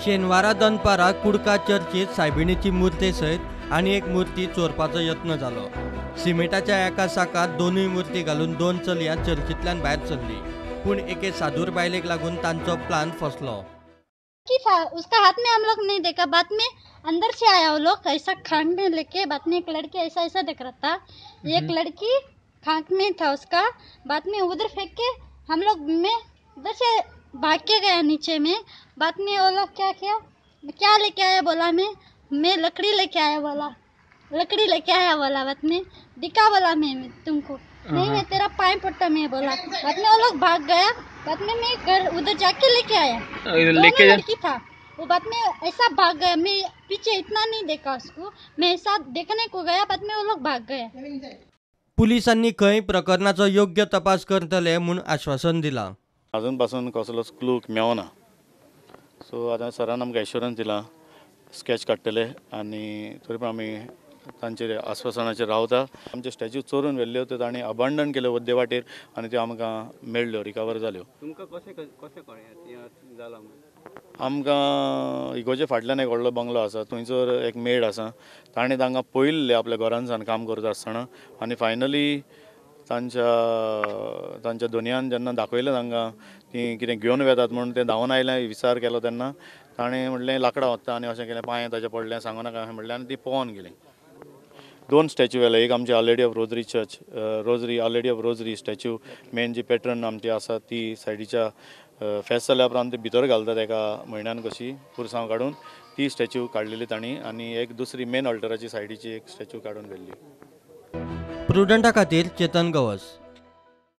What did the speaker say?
शेनवारा दनपारा कुडका चर्चीत सायबिणीची मूर्ती सयत आनी एक मूर्ती चोरपाचो यत्न जालो. सिमेंटाच्या एका साकात दोनूय मूर्ती घालून दोन चलयां चर्चींतल्यान भायर सरली, पूण एके सादूर बायलेक लागून तांचो प्लान फसलो. था उसका हाथ में हम लोग नहीं देखा, बाद में अंदर से आया वो लोग ऐसा खांक में लेके, बाद में एक लड़की ऐसा ऐसा देख रहा था, एक लड़की खांक में था उसका, बाद में उधर फेंक के हम लोग में उधर से भाग के गया नीचे में. बाद में वो लोग क्या किया, क्या लेके आया बोला, मैं लकड़ी लेके आया बोला, लकड़ी लेके आया बोला, बाद में दिखा बोला मैं तुमको नहीं, मैं तेरा पाए पट्टा मैं बोला. बाद में वो लोग भाग गया, बाद में मैं घर उधर जाके लेके आया, लेके लड़की था वो, बाद में ऐसा भाग गया, मैं पीछे इतना नहीं देखा उसको, मैं ऐसा देखने को गया, बाद में वो लोग भाग गया. पुलिसांनी खंय प्रकरणाचो योग्य तपास करतले म्हूण आश्वासन दिलां. अजून पासून कसलोच क्लू मेळना. सो आतां सरान आमकां एश्योरन्स दिला स्कॅच काडटले आनी तरी पण आमी तांचेर आस्वासनाचेर रावता. आमचे स्टॅच्यू चोरून व्हेल्ल्यो त्यो तांणी अबांडन केल्यो वद्दे वाटेर आनी त्यो आमकां मेळ्ळ्यो, रिकवर जाल्यो. तुमकां कशें कशें कळ्ळें जालां? आमकां इगोजे फाटल्यान एक व्हडलो बंगलो आसा, थंयसर एक मेड आसा, ताणें तांकां पळयल्लें आपल्या घरानसान काम करता आसतना आनी फायनली तांच्या तांच्या दोनयान जेन्ना दाखयलें तांकां ती कितें घेवन वेतात म्हूण ते धांवन आयले, विचार केलो तेन्ना ताणें म्हणलें लाकडां वता आनी अशें केलें, पांय ताचे पडलें सांगू नाका अशें म्हणलें आनी ती पोवन गेली. दोन स्टॅच्यू व्हेले, एक आमची Our Lady of Rosary church, Rosary Our Lady of Rosary statue main G patron आमची आसा ती सायडीच्या फेस्त जाल्या उपरांत ती भितर घालतात एका म्हयन्यान कशी पुरसांव काडून, ती स्टॅच्यू काडलेली तांणी आनी एक दुसरी मेन ऑल्टराची सायडीची एक स्टॅच्यू काडून व्हेल्ली. प्रुडंटा खातीर चेतन गवस.